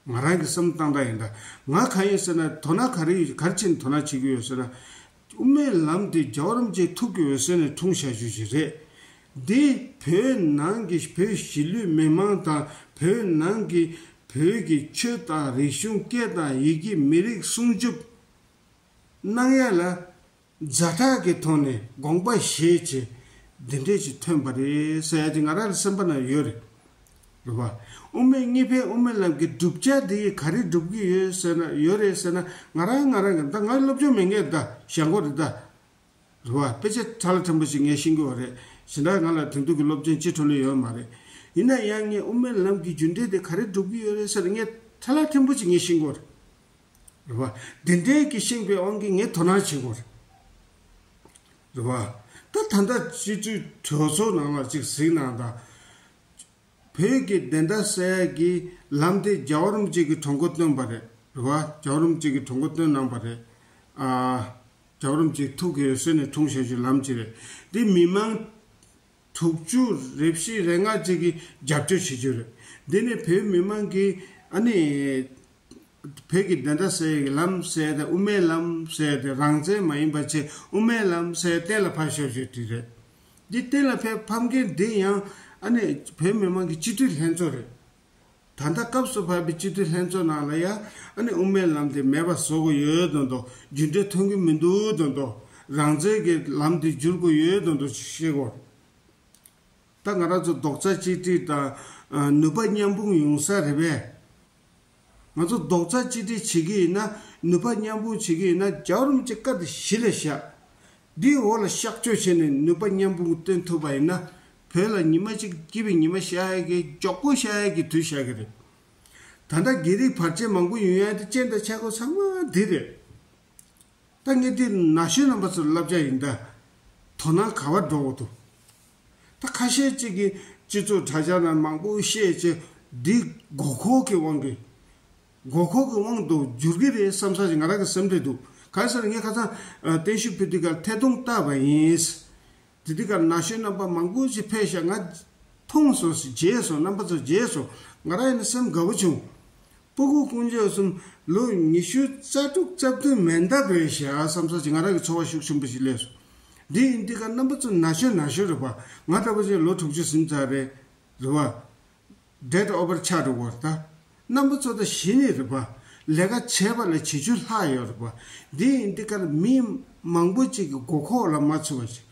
ང་རང་གི་བསམ་བློ་བཏང་སྟངས་ཡིན་ད། ང་ག་ཡིན་ཟེར་ན་དོ་སྣང་ག་རེ་ཡོད། ག་རེ་བྱས་ནས་དོ་སྣང་བྱེད་ཀྱི་ཡོད་ཟེར་ན། དབུ་མའི་ལམ་དེ་རྒྱལ་བ་རིན་པོ་ཆེའི་ཐུགས་ཀྱི་འོད་ཟེར་ནས་འཁྲུངས་བཞག་རྒྱུ་ཞིག་རེད། འདི་བོད་ནང་གི་བོད་གཞིས་ལུས་མི་མང་དང་བོད་ནང་གི་བོད་ཀྱི་ཆོས་དང་རིག་གཞུང་སྐད་དང་ཡི་གེ་མི་རིགས་སྲུང་སྐྱོབ་གནང་ཡ་ལ་ཛ་དྲག་གི་ཐོག་ནས་དགོངས་པ་བཞེས་བྱས་འདི་འདྲས་ཅིག་ཐོན་པ་རེད་ཟེར་ཡ་དེ་ང་རང་ལ་སེམས་པ་ན་ཡོད་རེད། རེད་བ། དབུ་མའི་གཉིས་ཕན་དབུ་མའི་ལམ་གྱི་བསྒྲུབ་བྱ་དེ་ཡིས་ག་རེ་སྒྲུབ་ཀྱི་ཡོད་ཟེར་ན་ཡོད་རེད་ཟེར་ན། ང་རང་ང་རང་གི་ད་ང་སློབ་སྦྱོང་མེད་མཁན་ད་ཞང་གོ་རེད་ད། རེད་བ། དཔེ་ཆ་ཁྲ་ལ་ཕྲན་བུ་ཞིག་ངས་ཤེས་ཀྱི་ཡོད་རེད། གཞན་དག་ང་ལ་དེང་དུས་ཀྱི་སློབ་ཚན་ཅི་འཕྲོ་ལས་ཡོད་མ་རེད། ཡིན་ན་ཡང་ངས་དབུ་མའི་ལམ་གྱི་རྒྱུ་འབྲས་དེ་ག་རེ་སྒྲུབ་ཀྱི་ཡོད་རེད་ཟེར་ངས་ཁྲ་ལ་ཕྲན་བུ་ཞིག་ངས་ཤེས་ཀྱི་ཡོད་རེད། རེད་བ། དེ་འདྲའི་གི་ཤེས་པའི་དབང་གིས་ངས་དོ་སྣང་བྱེད་དགོས་རེད། རེད་བ། ད་ད་ལྟ་སྤྱི་འཐུས་གྲོས་ཚོགས་ནང་ལ་ཅིག་གཟིགས་གནང་དང་། བོད་ཀྱི་བདེན་མཐའ་གསལ་ཡག་གི་ལམ་དེ་རྒྱལ་བ་རིན་པོ་ཆེ་གིས་གྲོས་འགོ་བཏོན་པ་རེད། རེད་བ། རྒྱལ་བ་རིན་པོ་ཆེ་གིས་གྲོས་འགོ་བཏོན་གནང་པ་རེད། ཨ། རྒྱལ་བ་རིན་པོ་ཆེའི་ཐུགས་ཀྱི་འོད་ཟེར་ནས་འཁྲུངས་བཞག་རྒྱུའི་ལམ་ཅིག་རེད། འདི་མི་མང་དྲུག་ཅུ་རེ་བཞི་རེ་ལྔ་ཅིག་གིས་རྒྱབ་སྐྱོར་བྱེད་རྒྱུ་རེད། འདི་ནི་བོད་མི་མང་གིས་ཨ་ནི། བོད་ཀྱི་བདེན་མཐའ་གསལ་ཡག་གི་ལམ་ཟེར་ཏེ་དབུ་མའི་ལམ་ཟེར་ཏེ་རང་བཙན་མ་ཡིན་པ་བྱས་དབུ་མའི་ལམ་ཟེར་གཏན་ལ་ཕབ་ཤོག་ཞེས་བྲིས་རེད། འདི་གཏན་ལ་ཕབ་ཕབ་མཁན་འདི་ཡང་ཨ་ནི་བོད་མི་མང་གི་སྤྱི་འཐུས་ལྷན་ཚོགས་རེད། ད་ལྟ་སྐབས་སུ་བབས་པའི་སྤྱི་འཐུས་ལྷན་ཚོགས་ནང་ལ་ཡང་ཨ་ནི་དབུ་མའི་ལམ་དེ་མེད་པ་བཟོ་དགོས་ཡོད་མདོག་མདོག་རྒྱུ་འབྲས་ཐོན་གྱི་མི་འདུག་མདོག་མདོག་རང་བཙན་གྱི་ལམ་དེ་བསྒྱུར་དགོས་ཡོད་མདོག་མདོག་བཤད་དགོས། ད་ང་རང་ཚོ་རྡོག་རྩ་གཅིག་སྒྲིལ་དང་ནུས་པ་མཉམ་སྤུངས་ཡོང་ས་རེད་པས། ང་ཚོ་རྡོག་རྩ་གཅིག་སྒྲིལ་བྱེད་ཀྱི་ཡིན་ན། ནུས་པ་མཉམ་སྤུངས་བྱེད་ཀྱི་ཡིན་ན། རྒྱལ་བ་རིན་པོ་ཆེ་བཀའ་དེ་གཞི་ལ་བཞག་འདིའི་འོག་ལ་གཤག་བཅོས་བྱས་ནས་ནུས་པ་མཉམ་སྤུངས་བཏོན་ཐུབ་པ་ཡིན་ན། བོད་ལ་ཉི་མ་གཅིག་སྐྱིད་པའི་ཉི་མ་ཤར་ཡག་གི་མགྱོགས་པོ་ཤར་ཡག་གི་དུས་ཤར་གྱི་རེད། ད་ལྟ་སྒེར་རིགས་བར་ཆད་མང་པོ་ཡོང་ཡག་དེ་རྐྱེན་དང་ཆག་སྒོ་ཚང་མ་འདི་རེད། ད་ངས་འདི་ན་གཞོན་རྣམ་པ་ཚོར་བསླབ་བྱ་ཡིན་ད། དོ་སྣང་ག་བར་འགྲོ་དགོས་འདུག་ད་ཁ་ཤས་ཅིག་གིས་སྤྱི་ཚོགས་དྲ་རྒྱ་ནང་མང་པོ་བཤད་བྱས་འདི་མགོ་འཁོར་གྱི་དབང་གིས། མགོ་འཁོར་གྱི་དབང་དུ་འགྱུར་གྱི་རེད་བསམ་ས་ཞིག་ང་རང་གི་སེམས་ཁྲལ་འདུག་གང་ཟེར་ངས་ཁ་སང་ཨ་བརྟན་བཞུགས་ཕུལ་དུས་སྐབས་ཐད་གཏོང་བལྟས་པ་ཡིན། དེ་དུས་ཀ་ན་གཞོན་རྣམ་པ་མང་པོ་ཞིག་ཕེབས་ཤག་ང་མཐོང་སོང་ཟེར། མཇལ་སོང་། རྣམ་པ་ཚོ་མཇལ་སོང་། ང་རང་ཡིན་ན་སེམས་དགའ་པོ་བྱུང་། སྤུ་གུ་དཀོན་མཆོག་གསུམ་ལོ་ཉི་ཤུ་རྩ་དྲུག་རྩ་བདུན་མན་འདའ་བས་ཤག་བསམ་ས་ཅིག་ང་རང་གི་ཚོར་བ་ཤུགས་ཆེན་པོ་ཞིག་སླེབས་སོང་། འདི་ཡིན་དུས་ཀ་རྣམ་པ་ཚོ་ན་གཞོན་ན་གཞོན་རེད་པ། ང་འདྲ་པོ་ཅིག་ལོ་དྲུག་ཅུ་ཟིན་ཚར་རེད། རེད་པ། ཌེ་ཊི་ཨོ་བར་ཆགས་འགྲོ་གི་རེད་ད། རྣམ་པ་ཚོ་ད་གཞི་ནས་རེད་པ། ལས་ཀ་བྱས་པ་ལ་བྱེད་རྒྱུ་ལྷག་ཡོད་རེད་པ། འདི་ཡིན་དུས་ཀ་མི་མང་པོ་ཅིག་གི་མགོ་ཁོག་ལ་མ་ཚུད་པ་ཅིག་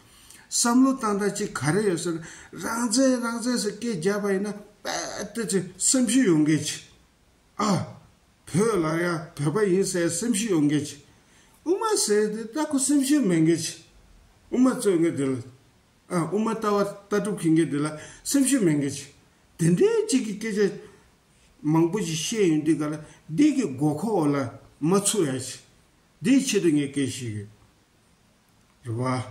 བསམ་བློ་བཏང་སྟངས་ཅིག་ག་རེ་ཡོད་ཟེར་ན། རང་བཙན་རང་བཙན་ཟེར་སྐད་རྒྱབ་པ་ཡིན་ན། ཨ་ཏི་ཅི་སེམས་ཤུགས་ཡོང་གི་ཅི། ཨ། བོད་ལ་ཡ་བོད་པ་ཡིན་ཟེར་སེམས་ཤུགས་ཡོང་གི་ཅི། དབུ་མ་ཟེར་དེ་ད་ཁོ་སེམས་ཤུགས་མེད་གི་ཅི། དབུ་མ་རྩོད་མཁན་དེ་ལ། ཨ། དབུ་མ་ལྟ་བ་ལྟ་གྲུབ་མཁན་གྱི་དེ་ལ་སེམས་ཤུགས་མེད་གི་ཅི། དེ་འདྲའི་ཅིག་གི་སྐད་ཆ་མང་པོ་ཞིག་བཤད་ཡོང་དུས་ག་ལ་འདི་གི་མགོ་ཁོག་འོག་ལ་མ་ཚུགས་ཡ་ཅི། འདིའི་ཆེད་དུ་ངས་སྐད་ཞུས་ཡོད། རེད་བ།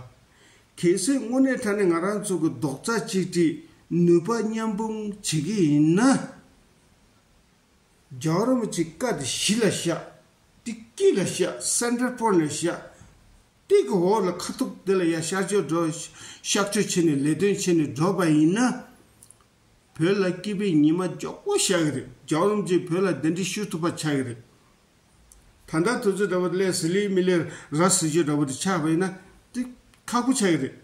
གལ་སྲིད་དངོས་གནས་དྲང་གནས་ང་རང་ཚོ་གི་རྡོག་རྩ་གཅིག་སྒྲིལ་ནུས་པ་མཉམ་སྤུངས་བྱེད་ཀྱི་ཡིན་ན། རྒྱལ་བ་རིན་པོ་ཆེའི་བཀའ་དེ་གཞི་ལ་བཞག་དེ་དཀྱིལ་ལ་བཞག center point ལ་བཞག་དེ་གི་འོག་ལ་ཁ་ཐུག་དེ་ལ་ཡ་གཤག་བཅོས་འགྲོ། གཤག་བཅོས་བྱས་ནས་ལས་དོན་བྱས་ནས་འགྲོ་པ་ཡིན་ན། བོད་ལ་སྐྱིད་པའི་ཉི་མ་མགྱོགས་པོ་ཤར་གི་རེད། རྒྱལ་བ་རིན་པོ་ཆེ་བོད་ལ་གདན་འདྲེན་ཞུ་ཐུབ་པ་ཆགས་ཀྱི་རེད། ད་ལྟ་དུས་ཚོད་འདྲ་བོ་ལས་ཟི་ལི་མི་ལས་ར་ཟི་ཅོ་འདྲ་བོ་དེ་ཆགས་པ་ཡིན་ན་དེ་ཁག་པོ་ཆགས་ཀྱི་རེད།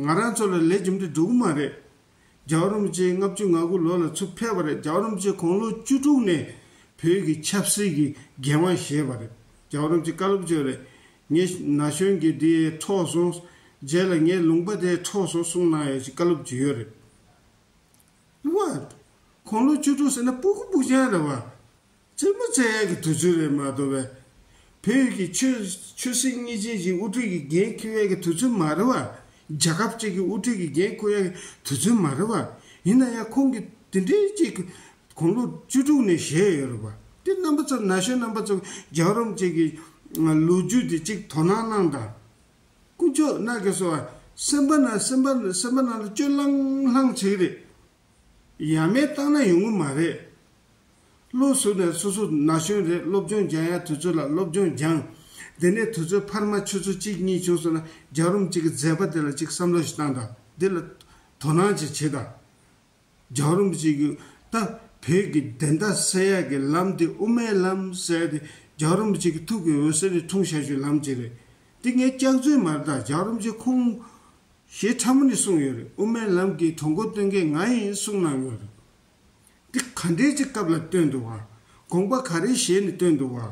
ང་རང་ཚོ་ལ་ལས་རྒྱུ་འབྲས་འགྲོ་གི་མ་རེད། རྒྱལ་བ་རིན་པོ་ཆེ་ལྔ་བཅུ་ང་དགུ་ལོ་ལ་ཚུར་ཕེབས་པ་རེད། རྒྱལ་བ་རིན་པོ་ཆེ་དགུང་ལོ་བཅུ་དྲུག་ནས་བོད་ཀྱི་ཆབ་སྲིད་ཀྱི་འགན་དབང་བཞེས་པ་རེད། རྒྱལ་བ་རིན་པོ་ཆེ་བཀའ་སློབ་བྱས་པ་རེད། ངས་ན་གཞོན་གྱི་འདི་འཕྲོག་སོང་། རྗེས་ལ་ངའི་ལུང་པ་དེ་འཕྲོག་སོང་གསུངས་གནང་ཡོད་ཅེས་བཀའ་སློབ་བྱས་ཡོད་རེད། བ། དགུང་ལོ་བཅུ་དྲུག་ཟེར་ན་སྤུ་གུ་སྤུ་རྐྱང་རེད་བ། རྩེད་མོ་རྩེ་ཡག་གི་དུས་ཚོད་རེད་མ་གཏོགས་པས། བོད་ཀྱི་ཆོས་ཆོས་སྲིད་གཉིས་ཆེན་གྱི་དབུ་ཁྲིད་ཀྱི་འགན་འཁུར་ཡག་གི་དུས་ཚོད་མ་རེད་བ། རྒྱལ་ཁབ་ཅིག་གི་དབུ་ཁྲིད་ཀྱི་འགན་འཁུར་ཡག་གི་དུས་ཚོད་མ་རེད་བ། ཡིན་ན་ཡང་ཁོང་གིས་དེ་འདྲའི་ཅིག་དགུང་ལོ་བཅུ་དྲུག་ནས་བཞེས་ཡོད་རེད་བ། དེ་རྣམ་པ་ཚོ་ན་གཞོན་རྣམ་པ་ཚོ་རྒྱལ་བ་རིན་པོ་ཆེ་གི་ལོ་རྒྱུས་དེ་ཅིག་དོ་སྣང་གནང་དང་། དཀོན་མཆོག་ནག་གི་སོ། སེམས་པ་ན་སེམས་པ་སེམས་པ་ནང་ལ་སྤྱོད་ལྷང་ལྷང་བྱེད་ཀྱི་རེད། ཡ་མེད་བཏང་ན་ཡོང་གི་མ་རེད། བློ་གཟུ་ནས་སོ་སོ་ན་གཞོན་རེད། སློབ་སྦྱོང་སྦྱང་ཡ་དུས་ཚོད་ལ་སློབ་སྦྱོང་སྦྱང་། དེ་ནས་དུས་ཚོད་འཕར་མ་ཆུ་ཚོད་གཅིག་གཉིས་བྱུང་སོང་ན་རྒྱལ་བ་རིན་པོ་ཆེ་གི་མཛད་པ་དེ་ལ་ཅིག་བསམ་བློ་ཞིག་བཏང་དང་། འདི་ལ་དོ་སྣང་ཅིག་བྱེད་དང་། རྒྱལ་བ་རིན་པོ་ཆེ་གི་ད་བོད་ཀྱི་བདེན་མཐའ་གསལ་ཡག་གི་ལམ་དེ་དབུ་མའི་ལམ་ཟེར་ཏེ་རྒྱལ་བ་རིན་པོ་ཆེ་གི་ཐུགས་ཀྱི་འོད་ཟེར་ནས་འཁྲུངས་བཞག་རྒྱུའི་ལམ་ཅིག་རེད། དེ་ངས་སྐྱག་རྫུན་མ་རེད། ད་རྒྱལ་བ་རིན་པོ་ཆེ་ཁོང་ཞེ་ཕྲ་མོ་ནས་གསུངས་ཡོད་རེད། དབུ་མའི་ལམ་གྱི་གྲོས་འགོ་སྟོན་མཁན་ང་ཡིན་གསུངས་གནང་ཡོད་རེད། འདི་ག་འདྲའི་ཅིག་སྐབས་ལ་བཏོན་འདུག་བ། དགོངས་པ་ག་རེ་བཞེས་ནས་བཏོན་འདུག་བ།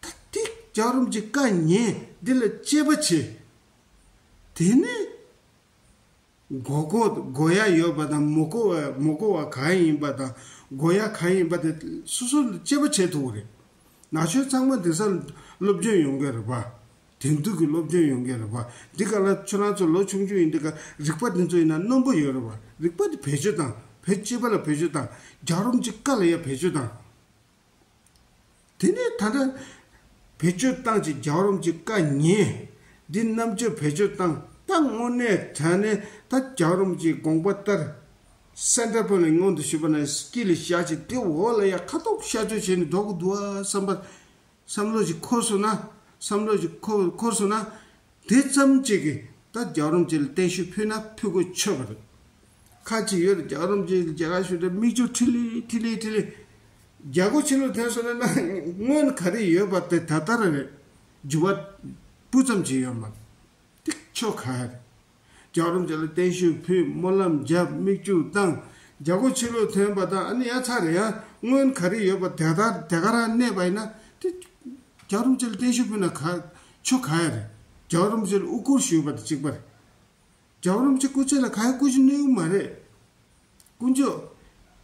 ད་འདི་རྒྱལ་བ་རིན་པོ་ཆེ་བཀའ་ཉན། འདི་ལ་དཔྱད་པ་བྱེད། དེ་ནས་མགོ་སྐོར་དགོས་ཡ་ཡོད་པ་དང་མི་དགོས་པ་མི་དགོས་པ་གང་ཡིན་པ་དང་དགོས་ཡ་གང་ཡིན་པ་དེ་སོ་སོ་ལ་དཔྱད་པ་བྱེད་ཐུབ་ཀྱི་རེད། ན་གཞོན་ཚང་མ་དེང་སང་སློབ་སྦྱོང་ཡོང་གི་རེད་པ། དེང་དུས་ཀྱི་སློབ་སྦྱོང་ཡོང་གི་རེད་པ། འདི་ག་ལ་ཁྱོད་རང་ཚོ་ལོ་ཆུང་ཆུང་ཡིན་འདི་ག་རིག་པ་འདི་ཚོ་ཡིན་ན་རྣོན་པོ་ཡོད་རེད་པ། རིག་པ་འདི་བེད་སྤྱོད་དང་། བོད་སྤྱི་པ་ལ་བེད་སྤྱོད་དང་། རྒྱལ་བ་རིན་པོ་ཆེ་བཀའ་ལ་ཡ་བེད་སྤྱོད་དང་། དེ་ནས་ད་ལྟ་བེད་སྤྱོད་བཏང་ཅིག་རྒྱལ་བ་རིན་པོ་ཆེ་བཀའ་ཉན། འདི་རྣམ་དཔྱོད་བེད་སྤྱོད་བཏང་། ད་དངོས་གནས་དྲང་གནས་ད་རྒྱལ་བ་རིན་པོ་ཆེའི་དགོངས་པ་ལྟར། སེན་ཊར་པོ་ནས་སྔོན་དུ་ཞུས་པ་ན་དཀྱིལ་ལ་བཞག་ཅིག་དེ་འོག་ལ་ཡ་ཁ་ཐུག་གཤག་བཅོས་བྱས་ནས་འགྲོ་གི་འདུག་ཨ་བསམ་པ། བསམ་བློ་ཞིག་འཁོར་སོང་ན། བསམ་བློ་ཞིག་འཁོར་འཁོར་སོང་ན། དེ་ཙམ་གཅིག་གིས་ད་རྒྱལ་བ་རིན་པོ་ཆེ་ལ་བརྟན་བཞུགས་ཕུལ་ན་ཕུལ་དགོས་ཆོག་པ་རེད། ཁ་ཅིག་ཡོད་རེད། རྒྱལ་བ་རིན་པོ་ཆེ་མཇལ་ཁ་ཞུ་དུས་མིག་ཆུ་ཁྲི་ལི་ཁྲི་ལི་ཁྲི་ལི། རྒྱལ་སྒོ་ཕྱི་ལོགས་ཐོན་སོང་ན་ན་སྔོན་ག་རེ་ཡོད་པ་དེ་ད་ལྟ་རང་རེད། འགྱུར་བ་སྤུ་ཙམ་ཅིག་ཡོད་མ་རེད། དེ་ཆོ་ག་རེད། རྒྱལ་བ་རིན་པོ་ཆེ་ལ་བརྟན་བཞུགས་ཕུལ། སྨོན་ལམ་བརྒྱབ། མིག་ཆུ་བཏང་། རྒྱལ་སྒོ་ཕྱི་ལོགས་ཐོན་པ་དང་ཨ་ནི་ཡ་ཚ་རེད་ཡ། སྔོན་ག་རེ་ཡོད་པ་དེ་ལྟར་དེ་ག་རང་གནས་པ་ཡིན་ན་དེ། རྒྱལ་བ་རིན་པོ་ཆེ་ལ་བརྟན་བཞུགས་ཕུལ་ན་ག་ཆོ་ག་ཡ་རེད། རྒྱལ་བ་རིན་པོ་ཆེ་ལ་དབུ་བསྐོར་ཞུས་པ་དེ་གཅིག་པ་རེད། རྒྱལ་བ་རིན་པོ་ཆེ་སྐུ་ཚེ་ལ་ག་ཡ་སྐུ་ཞབས་གནང་གི་མ་རེད། དཀོན་མཆོག་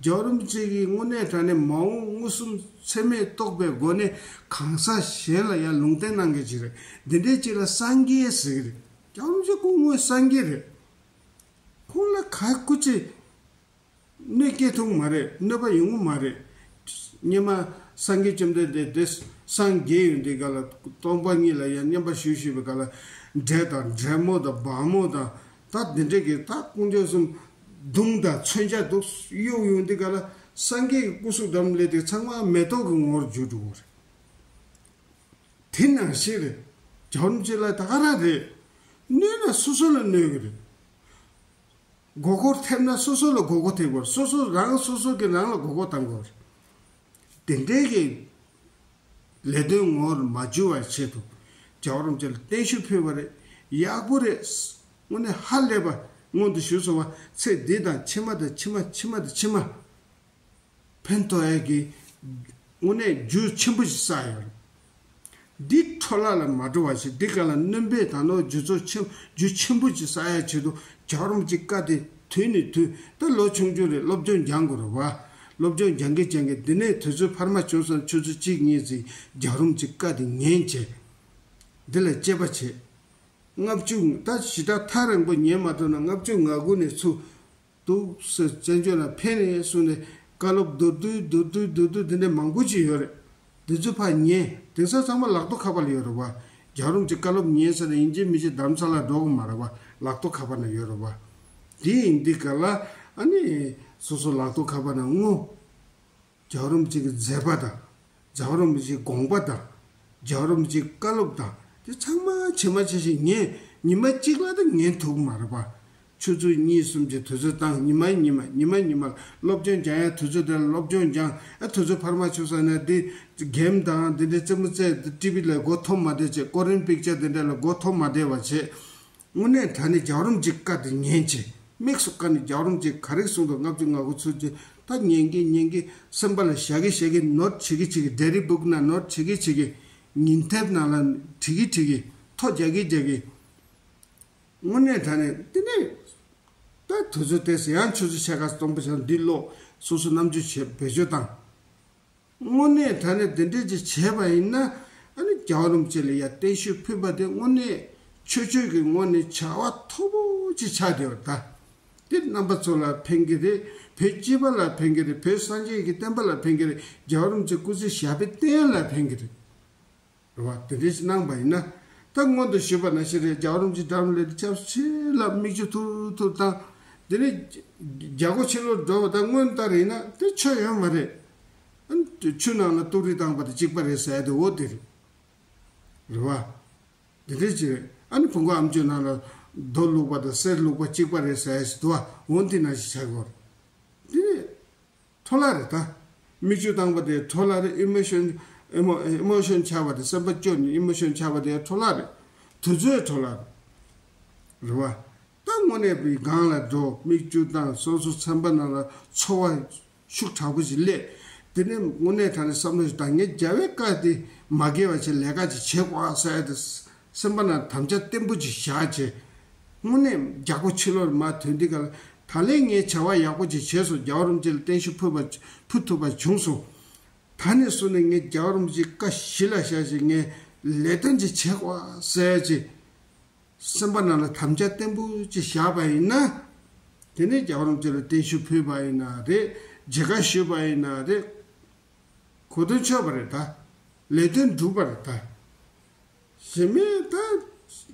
རྒྱལ་བ་རིན་པོ་ཆེ་གིས་དངོས་གནས་དྲང་གནས་མ་འོངས་མངོན་སུམ་ཚད་མས་རྟོགས་པའི་སྒོ་ནས་གང་ཟག་གཞན་ལ་ཡང་ལུང་བསྟན་གནང་མཁན་ཅིག་རེད། འདི་འདྲའི་ཅིག་ལ་སངས་རྒྱས་ཟེར་གི་རེད། རྒྱལ་བ་རིན་པོ་ཆེ་སྐུ་དངོས་སངས་རྒྱས་རེད། ཁོང་ལ་ག་སྐུ་ཚེ་གནོད་སྐྱེལ་ཐུབ་མ་རེད། གནོད་པ་ཡོང་གི་མ་རེད། སྔོན་མ་སངས་རྒྱས་བཅོམ་ལྡན་འདས་དེ་སངས་རྒྱས་ཡོང་དུས་ག་ལ་སྟོང་པ་ཉིད་ལ་ཡང་བསྙེན་པ་ཞུ་ཞུས་པའི་ག་ལ་འདྲེ་དང་འདྲེ་མོ་དང་འབག་མོ་དང་ད་འདི་འདྲས་ཀྱི་ད་དཀོན་མཆོག་གསུམ་མདུང་དང་མཚོན་ཆ་འདུག་གཡུག་ཡོང་དུས་ག་ལ་སངས་རྒྱས་ཀྱི་སྐུ་གཟུགས་འགྲམ་སླེབས་དུས་ཚང་མ་མེ་ཏོག་གི་ངོ་བོར་འགྱུར་འགྲོ་གི་རེད། དེ་ནང་བཞིན་རེད། རྒྱལ་བ་རིན་པོ་ཆེ་ལ་ད་ག་རང་རེད། གནོད་ན་སོ་སོ་ལ་གནོད་གི་རེད། མགོ་སྐོར་ཐེབས་ན་སོ་སོ་ལ་མགོ་སྐོར་ཐེབས་དགོས། སོ་སོ་རང་སོ་སོ་གིས་རང་ལ་མགོ་སྐོར་བཏང་དགོས། དེ་འདྲའི་གི་ལས་དོན་ངོ་བོར་མ་འགྱུར་བའི་ཆེད་དུ་རྒྱལ་བ་རིན་པོ་ཆེ་ལ་བརྟན་བཞུགས་ཕུལ་བ་རེད། ཡག་པོ་རེད། དངོས་གནས་ཧ་ལས་པ་སྔོན་དུ་ཞུས་སོང་བ། ཚེ་འདི་དང་ཕྱི་མ་དང་ཕྱི་མ་ཕྱི་མ་དང་ཕྱི་མ། ཕན་ཐོགས་ཡས་ཀྱི་དངོས་གནས་རྒྱུ་ཆེན་པོ་ཞིག་བསགས་ཡོད་རེད། འདི་འཕྲོ་བརླག་ལ་མ་འགྲོ་བ་ཞིག་འདི་ག་ལ་སྣོན་པའི་ད་ནོར་རྒྱུ་ཚོགས་ཆེན་རྒྱུ་ཆེན་པོ་ཞིག་བསགས་ཡས་ཆེད་དུ་རྒྱལ་བ་རིན་པོ་ཆེའི་བཀའ་དེ་ དུས་ནས་དུས་ད་ལོ་ཆུང་ཆུང་རེད། སློབ་སྦྱོང་སྦྱང་དགོས་རེད་བ། སློབ་སྦྱོང་སྦྱང་གི་སྦྱང་གི་འདི་ནས་དུས་ཚོད་འཕར་མ་བྱུང་སོང་། ཆུ་ཚོད་གཅིག་གཉིས་ཙམ་རྒྱལ་བ་རིན་པོ་ཆེའི་བཀའ་དེ་ཉན་བྱས། འདི་ལ་དཔྱད་པ་བྱས། ལྔ་བཅུ་ད་ཞེ་དྲག་ཐག་རིང་པོ་ཉན་མ་ཐུབ་ན་ལྔ་བཅུ་ང་དགུ་ནས་ཚུར་འདུག་སེ་བཙན་བྱོལ་ལ་ཕེབས་ནས་གསུངས་ནས་བཀའ་སློབ་མདོར་བསྡུས་མདོར་བསྡུས་མདོར་བསྡུས་འདི་འདྲ་མང་པོ་ཅིག་ཡོད་རེད། འདི་ཚོ་ཕར་ཉན། དེང་སང་ཚང་མ་ལག་ཐོག་ཁ་པར་ལ་ཡོད་རེད་བ། རྒྱལ་བ་རིན་པོ་ཆེའི་བཀའ་སློབ་ཉན་ཟེར་ན་ཡིན་གཅིག་མིན་གཅིག་རྡ་རམ་ས་ལར་འགྲོ་གི་མ་རེད་བ། ལག་ཐོག་ཁ་པར་ན་ཡོད་རེད་བ། དེ་ཡིན་དུས་ག་ལ་ཨ་ནི་སོ་སོ་ལག་ཐོག་ཁ་པར་ན་དངོས། རྒྱལ་བ་རིན་པོ་ཆེ་གི་མཛད་པ་དང་། རྒྱལ་བ་རིན་པོ་ཆེའི་དགོངས་པ་དང་། རྒྱལ་བ་རིན་པོ་ཆེའི་བཀའ་སློབ་དང་། དེ་ཚང་མ་ཇི་མ་ཇི་བཞིན་ཉན། ཉི་མ་གཅིག་ལ་ད་ཉན་ཐུབ་མ་རེད་པ། ཆུ་ཚོད་གཉིས་གསུམ་གྱི་དུས་ཚོད་བཏང་། ཉི་མ་ཉི་མ་ཉི་མ་ཉི་མ་སློབ་སྦྱོང་སྦྱང་ཡ་དུས་ཚོད་དེ་ལ་སློབ་སྦྱོང་སྦྱང་། ཨ་དུས་ཚོད་འཕར་མ་བྱུང་ས་ན་དེ་གེམ་དང་དེ་འདྲའི་རྩེད་མོ་རྩེ། ཊི་ཝི་ལ་མགོ་འཐོམ་མ་བསྡད་བྱས། ཀོ་རིན་པིག་ཅར་དེ་འདྲ་ལ་མགོ་འཐོམ་མ་བསྡད་པ་བྱས། དངོས་གནས་དྲང་གནས་རྒྱལ་བ་རིན་པོ་ཆེའི་བཀའ་དེ་ཉན་བྱས། དམིགས་སུ་བཀར་ནས་རྒྱལ་བ་རིན་པོ་ཆེས་ག་རེ་གསུངས་འདུག་ལྔ་བཅུ་ང་དགུ་ཚུད་ཅིག་ད་ཉན་གི་ཉན་གི་སེམས་པ་ལ་བཞག་གི་བཞག་གི་ནོར་བྱེད་གི་བྱེད་གི་ཌའི་རི་བུག་ན་ནོར་བྱེད་གི་བྱེད་གི་ཉིན་དེབ་ནང་ལ་བྲིས་གི་བྲིས་གི་ཐོ་རྒྱག་གི་རྒྱག་གི་དངོས་གནས་དྲང་གནས་དེ་ནས་ད་དུས་ཚོད་དེ་ཡང་ཆུ་ཚོད་ཕྱེད་ཀ་སྟོང་པ་ཞིག་འདི་ཀློག་སོ་སོ་རྣམ་དཔྱོད་བྱེད་བེད་སྤྱོད་བཏང་། དངོས་གནས་དྲང་གནས་དེ་འདྲས་ཅིག་བྱས་པ་ཡིན་ན། ཨ་ནི་རྒྱལ་བ་རིན་པོ་ཆེ་ལ་ཡ་བརྟན་བཞུགས་ཕུལ་བ་དེ་དངོས་གནས་ཆོས་ཕྱོགས་ཀྱི་ངོས་ནས་བྱ་བ་མཐོ་པོ་ཅིག་ཆགས་བསྡད་པ་ད། དེ་རྣམ་པ་ཚོ་ལ་ཕན་གྱི་རེད། བོད་སྤྱི་པ་ལ་ཕན་གྱི་རེད། བོད་སངས་རྒྱས་ཀྱི་བསྟན་པ་ལ་ཕན་གྱི་རེད། རྒྱལ་བ་རིན་པོ་ཆེ་སྐུ་ཚེ་ཞབས་པད་བརྟན་ལ་ཕན་གྱི་རེད། རེད་བ། དེ་འདྲས་ཅིག་གནང་པ་ཡིན་ན། ད་སྔོན་དུ་ཞུས་པ་ནང་བཞིན་རེད། རྒྱལ་བ་རིན་པོ་ཆེ་འགྲམ་ལ་ཆབས་ཆེ་ལ་མིག་ཆུ་ཐུར་ཐུར་བཏང་། དེ་ནས་རྒྱལ་སྒོ་ཕྱི་ལོགས་འགྲོ་བ་ད་སྔོན་ལྟར་ཡིན་ན་དེ་ཆོ་ཡོད་མ་རེད། ཨ་ནི་ཆུ་ནང་ལ་ཏོག་རིལ་བཏང་པ་དང་གཅིག་པ་རེད་ཟེར་ཡ་དེ་འོ་དེ་རེད། རེད་བ། དེ་འདྲས་ཅིག་རེད། ཨ་ནི་བོང་གུ་ཨམ་ཅོག་ནང་ལ་རྡོ་བླུགས་པ་དང་གསེར་བླུགས་པ་གཅིག་པ་རེད་ཟེར་ཡ་ཞིག་འདུག་བ། འོ་དེ་ནང་བཞིན་བྱ་དགོས་རེད། དེ་ནས། འཕྲོ་བརླག་རེད་ད། མིག་ཆུ་བཏང་པ་དེ་འཕྲོ་བརླག་རེད། ཨི་མོ་ཤོན། ཨི་མོ་ཨི་མོ་ཤོན་ཆགས་པ་དེ། སེམས་པ་སྐྱོ་ནས་ཨི་མོ་ཤོན་ཆགས་པ་དེ་འཕྲོ་བརླག་རེད། དུས་ཚོད་འཕྲོ་བརླག་རེད། རེད་བ། ད་དངོས་གནས་པའི་སྒང་ལ་འགྲོ། མིག་ཆུ་བཏང་། སོ་སོ་སེམས་པ་ནང་ལ་ཚོར་བ་ཤུགས་དྲག་པོ་ཞིག་སླེབས། དེ་ནས་དངོས་གནས་དྲང་གནས་བསམ་བློ་ཞིག་བཏང་། ངས་རྒྱལ་བའི་བཀའ་དེ་མ་འགལ་བ་བྱས་ལས་ཀ་ཅིག་བྱེད་དགོས་ཟེར་ཏེ། སེམས་པ་ནང་དམ་བཅའ་བརྟན་པོ་ཅིག་བཞག་བྱས། དངོས་གནས་རྒྱལ་སྒོ་ཕྱི་ལོགས་མར་ཐོན་དུས་ག་ལ་ད་ལན་ངས་བྱ་བ་ཡག་པོ་ཅིག་བྱས་སོང་། རྒྱལ་བ་རིན་པོ་ཆེ་ལ་བརྟན་བཞུགས་ཕུལ་བ་ཕུལ་ཐུབ་པ་བྱུང་སོང་། ད་ནས་བཟུང་ནས་ངས་རྒྱལ་བ་རིན་པོ་ཆེའི་བཀའ་གཞི་ལ་བཞག་བྱས་ངས་ལས་དོན་ཅིག་བྱེད་དགོས་ཟེར་བྱས། སེམས་པ་ནང་ལ་དམ་བཅའ་བརྟན་པོ་ཅིག་བཞག་པ་ཡིན་ན། དེ་ནས་རྒྱལ་བ་རིན་པོ་ཆེ་ལ་བརྟན་བཞུགས་ཕུལ་བ་ཡིན་ན་རེད། མཇལ་ཁ་ཞུས་པ་ཡིན་ན་རེད། གོ་དོན་ཆོད་པ་རེད་ད། ལས་དོན་འགྲུབ་པ་རེད་ད། གཞན་མེད་ད།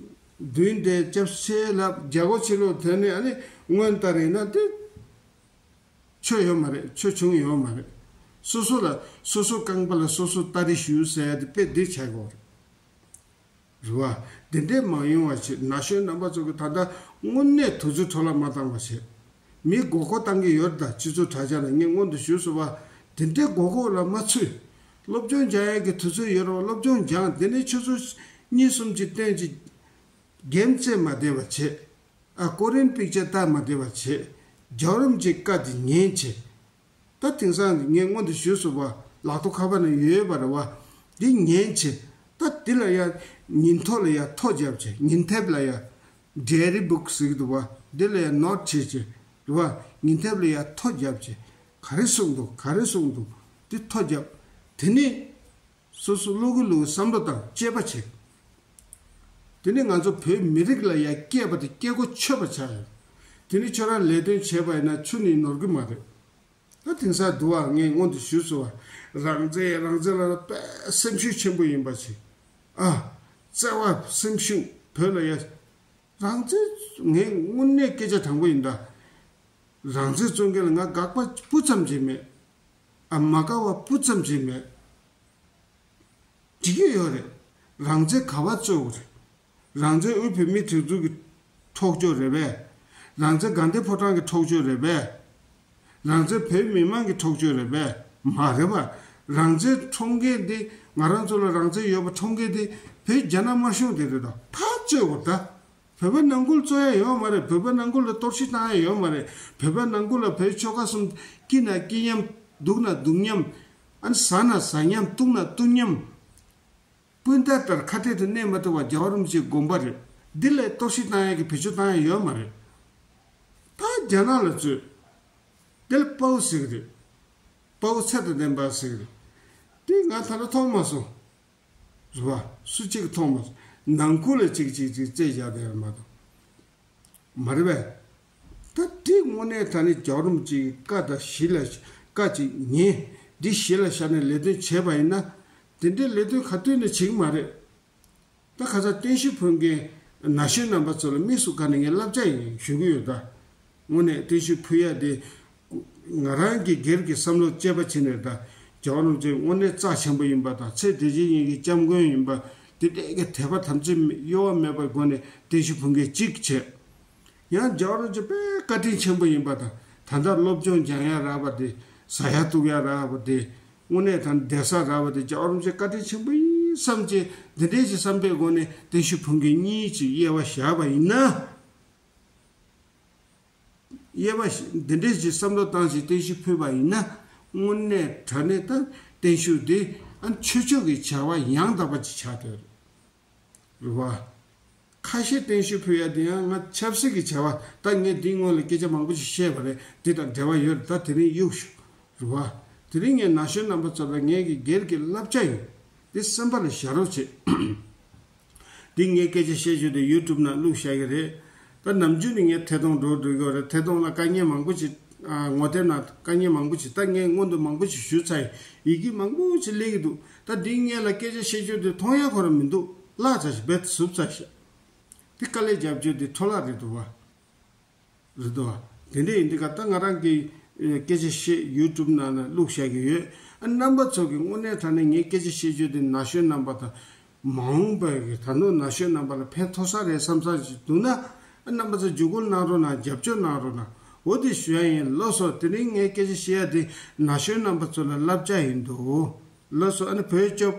མདུན་དེ་སྐྱབས་ཆེ་ལབ་རྒྱལ་སྒོ་ཕྱི་ལོགས་ཐོན་ནས་ཨ་ནི་སྔོན་ལྟར་ཡིན་ན་དེ། ཆོ་ཡོད་མ་རེད། ཆོ་བྱུང་ཡོད་མ་རེད། སོ་སོ་ལ་སོ་སོ་རྐང་པ་ལ་སོ་སོ་སྟ་རེ་ཞུ་ཟེར་ཡ་དེ་དཔེ་འདི་བྱ་དགོས་རེད། རེད་བ། འདི་འདྲས་མ་ཡོང་བ་བྱེད། ན་གཞོན་རྣམ་པ་ཚོ་གི་ད་ལྟ་དངོས་གནས་དུས་ཚོད་འཕྲོ་བརླག་མ་བཏང་བ་བྱེད། མི་མགོ་སྐོར་བཏང་གི་ཡོད་ད། སྤྱི་ཚོགས་དྲ་རྒྱ་ལ་ངས་སྔོན་དུ་ཞུས་སོང་བ། དེ་འདྲའི་མགོ་སྐོར་ལ་མ་ཚུད། སློབ་སྦྱོང་སྦྱང་ཡས་ཀྱི་དུས་ཚོད་ཡོད་རེད་བ། སློབ་སྦྱོང་སྦྱང་། དེ་ནས་ཆུ་ཚོད་གཉིས་གསུམ་གྱི་སྟེང་གྱི་གེམ་རྩེད་མ་བསྡད་པ་བྱེད། ཨ་ཀོ་རིན་པིག་ཅར་ལྟ་མ་བསྡད་པ་བྱེད། རྒྱལ་བ་རིན་པོ་ཆེའི་བཀའ་དེ་ཉན་བྱེད། ད་དེང་སང་ངས་སྔོན་དུ་ཞུས་སོང་བ། ལག་ཐོག་ཁ་པར་ནང་ཡོད་པ་རེད་བ། འདི་ཉན་བྱེད། ད་འདི་ལ་ཡ་ཉིན་ཐོ་ལ་ཡ་ཐོ་རྒྱབ་བྱེད། ཉིན་དེབ་ལ་ཡ་ཌའི་རི་བུག་ཟེར་གྱི་འདུག་བ། འདི་ལ་ཡ་ནོར་བྱེད་བྱེད། རེད་བ། ཉིན་དེབ་ལ་ཡ་ཐོ་རྒྱབ་བྱེད། ག་རེ་གསུངས་འདུག་ག་རེ་གསུངས་འདུག་འདི་ཐོ་རྒྱབ། དེ་ནས་སོ་སོ་བློ་གི་བློ་གི་བསམ་བློ་དང་དཔྱད་པ་བྱེད། དེ་ནས་ང་ཚོ་བོད་མི་རིགས་ལ་ཡ་སྐྱེས་པ་དེ་སྐྱེ་སྒོ་ཆོད་པ་ཆགས་ཡོད། དེ་ནས་ཁྱོད་རང་ལས་དོན་བྱས་པ་ཡིན་ན་ཆུ་ནི་ནོར་གི་མ་རེད། ད་དེང་སང་འདུག་ཨ། ངས་སྔོན་དུ་ཞུས་སོང་བ། རང་བཙན་རང་བཙན་ལ་དཔེ་སེམས་ཤུགས་ཆེན་པོ་ཡིན་པ་ཞིག་ཨ། བརྩེ་བ་སེམས་ཤུགས་བོད་ལ་ཡ། རང་བཙན་ངས་དངོས་གནས་སྐད་ཆ་དྲང་པོ་ཡིན་ད། རང་བཙན་རྩོད་མཁན་ལ་ང་དགག་པ་སྤུ་ཙམ་ཅིག་མེད། ཨ་མ་དགའ་བ་སྤུ་ཙམ་ཅིག་མེད། འགྲིག་གི་ཡོད་རེད། རང་བཙན་ག་བ་རྩོད་དགོས་རེད། རང་བཙན་དབུས་བོད་མིའི་སྒྲིག་འཛུགས་ཀྱི་འཕྲོག་རྒྱུ་རེད་པས། རང་བཙན་དགའ་ལྡན་ཕོ་བྲང་གི་འཕྲོག་རྒྱུ་རེད་པས། རང་བཙན་བོད་མི་མང་གི་འཕྲོག་རྒྱུ་རེད་པས། མ་རེད་པ། རང་བཙན་འཕྲོག་མཁན་དེ་ང་རང་ཚོ་ལ་རང་བཙན་ཡོད་པ་འཕྲོག་མཁན་དེ་བོད་རྒྱ་ནག་དམར་གཞུང་དེ་རེད་དོ། ད་རྩོད་དགོས་ད། བོད་པ་ནང་ཁུལ་རྩོད་ཡ་ཡོད་མ་རེད། བོད་པ་ནང་ཁུལ་ལ་གཏོར་བཤིག་བཏང་ཡ་ཡོད་མ་རེད། བོད་པ་ནང་ཁུལ་ལ་བོད་ཆོལ་ཁ་གསུམ་སྐྱིད་ན་སྐྱིད་མཉམ། སྡུག་ན་སྡུག་མཉམ། ཨ་ནི་ཟ་ན་ཟ་མཉམ། བཏུང་ན་བཏུང་མཉམ། སྤུན་ཟླ་ལྟར་ཁ་གཏད་དུ་གནས་མ་ཐུབ་པ་རྒྱལ་བ་རིན་པོ་ཆེའི་དགོངས་པ་རེད། འདི་ལས་གཏོར་བཤིག་བཏང་ཡ་གི་བེད་སྤྱོད་བཏང་ཡ་ཡོད་མ་རེད། ད་ རྒྱ་ནག་ལ་རྩོད། དེ་ལ་པའོ་ཟེར་གི་རེད། པའོ་ཚད་དང་ལྡན་པ་ཟེར་གི་རེད། དེ་ང་ད་ལྟ་མཐོང་མ་སོང་། རེད་བ། སུ་གཅིག་མཐོང་མ་སོང་། ནང་ཁུལ་ལ་གཅིག་གཅིག་གཅིག་རྩོད་བཞག་བསྡད་ཡོད་མ་གཏོགས། མ་རེད་པས། ད་དེ་དངོས་གནས་དྲང་གནས་རྒྱལ་བ་རིན་པོ་ཆེའི་བཀའ་དང་གཞི་ལ་བཀའ་ཅིག་ཉན། འདི་གཞི་ལ་བཞག་ནས་ལས་དོན་བྱས་པ་ཡིན་ན། དེ་འདྲའི་ལས་དོན་ག་དུས་ནས་བྱེད་ཀྱི་མ་རེད། ད་ཁ་སང་བརྟན་བཞུགས་ཕུལ་མཁན་ན་གཞོན་རྣམ་པ་ཚོ་ལ་དམིགས་སུ་བཀར་ནས་ངས་བསླབ་བྱ་ཡིན་ཞུ་གི་ཡོད་ད། དངོས་གནས་བརྟན་བཞུགས་ཕུལ་ཡ་དེ། ང་རང་གི་སྒེར་གྱི་བསམ་བློ་དཔྱད་པ་བྱས་ནས་ད། རྒྱལ་བ་རིན་པོ་ཆེ་དངོས་གནས་རྩ་ཆེན་པོ་ཡིན་པ་དང་ཚེ་འདི་ཕྱི་གཉིས་ཀྱི་སྐྱབས་མགོན་ཡིན་པ། དེ་འདྲའི་གི་དད་པ་དམ་ཚིག་གཡོ་བ་མེད་པའི་སྒོ་ནས་བརྟན་བཞུགས་ཕུལ་མཁན་གཅིག་བྱས། ཡང་རྒྱལ་བ་རིན་པོ་ཆེ་དཔེ་བཀའ་དྲིན་ཆེན་པོ་ཡིན་པ་དང་། ད་ལྟ་སློབ་སྦྱོང་སྦྱང་ཡ་རག་པ་དེ། ཟ་ཡ་འཐུང་ཡ་རག་པ་དེ། དངོས་གནས་ད་བསྡད་ས་རག་པ་དེ་རྒྱལ་བ་རིན་པོ་ཆེ་བཀའ་དྲིན་ཆེན་པོ་ཡིན་བསམ་བྱས། འདི་འདྲའི་ཅིག་བསམ་པའི་སྒོ་ནས་བརྟན་བཞུགས་ཕུལ་མཁན་གཉིས་ཅིག་དབྱེ་བ་བཞག་པ་ཡིན་ན། དབྱེ་བ་ཞིག་འདི་འདྲའི་ཅིག་བསམ་བློ་བཏང་ཞིག་བརྟན་བཞུགས་ཕུལ་བ་ཡིན་ན། དངོས་གནས་དྲང་གནས་ད་བརྟན་བཞུགས་འདི་ཨ་ཆོས་ཕྱོགས་ཀྱི་བྱ་བ་ཡང་དག་པ་ཅིག་ཆགས་བསྡད་རེད་བ། ཁ་ཤས་བརྟན་བཞུགས་ཕུལ་ཡ་དེ་ཡང་ང་ཆབ་སྲིད་ཀྱི་བྱ་བ། ད་ངས་འདིའི་སྔོན་ལ་སྐད་ཆ་མང་པོ་ཞིག་བཤད་པ་རེད། འདི་དང་འབྲེལ་བ་ཡོད་རེད། ད་དེ་རིང་གཡུག་ཞུ། རེད་བ། དེ་རིང་ངས་ན་གཞོན་རྣམ་པ་ཚོ་ལ་ངེད་ཀྱི་སྒེར་གྱི་བསླབ་བྱ་ཡིན། འདི་སེམས་པ་ལ་བཞག་རོགས་བྱེད། འདི་ངས་སྐད་ཆ་བཤད་རྒྱུ་དེ་ཡུ་ཊུབ་ནང་བླུགས་བཞག་གི་རེད། ད་ནམ་རྒྱུན་ནི་ངས་ཐད་གཏོང་འགྲོ་འགྲོ་གི་རེད། ཐད་གཏོང་ལ་དཀའ་ངལ་མང་པོ་ཅིག་ཨ། ངོ་དེབ་ནང་དཀའ་ངལ་མང་པོ་ཅིག་ད་ངས་སྔོན་དུ་མང་པོ་ཅིག་ཞུས་ཚར་ཡིན། ཡི་གེ་མང་པོ་ཅིག་སླེབས་ཀྱི་འདུག་ད་འདི་ངས་ལ་སྐད་ཆ་བཤད་རྒྱུ་དེ་མཐོང་ཡ་ཁོ་རང་མི་འདུག་བརླག་ཚར་ཞིག་རྦད་དེ་ཟུབ་ཚར་ཞིག་འདི་དཀའ་ལས་རྒྱབ་རྒྱུ་དེ་འཕྲོ་བརླག་རེད་འདུག་བ། རེད་དོ། དེ་འདྲ་ཡིན་དུས་ཀ་ད་ང་རང་གི་ཨེ་སྐད་ཆ་བཤད་ཡུ་ཊུབ་ནང་ལ་བླུགས་བཞག་གི་ཡོད། ཨ་རྣམ་པ་ཚོ་གི་དངོས་གནས་དྲང་གནས་ངའི་སྐད་ཆ་བཤད་རྒྱུ་དེ་ན་གཞོན་རྣམ་པ་དང་། མ་འོངས་པའི་གི་ད་དུང་ན་གཞོན་རྣམ་པ་ལ་ཕན་ཐོགས་ས་རེད་བསམ་ས་ཞིག་འདུག་ན། ཨ་རྣམ་པ་ཚོ་བརྒྱུད་སྐུར་གནང་རོགས་གནང་། རྒྱབ་སྐྱོར་གནང་རོགས་གནང་། འོ་དེ་ཞུ་ཡ་ཡིན། ལགས་སོ། དེ་རིང་ངའི་སྐད་ཆ་བཤད་ཡ་དེ་ན་གཞོན་རྣམ་པ་ཚོ་ལ་བསླབ་བྱ་ཡིན་འདུག་ལགས་སོ། ཨ་ནི་བོད་སྐྱོབ།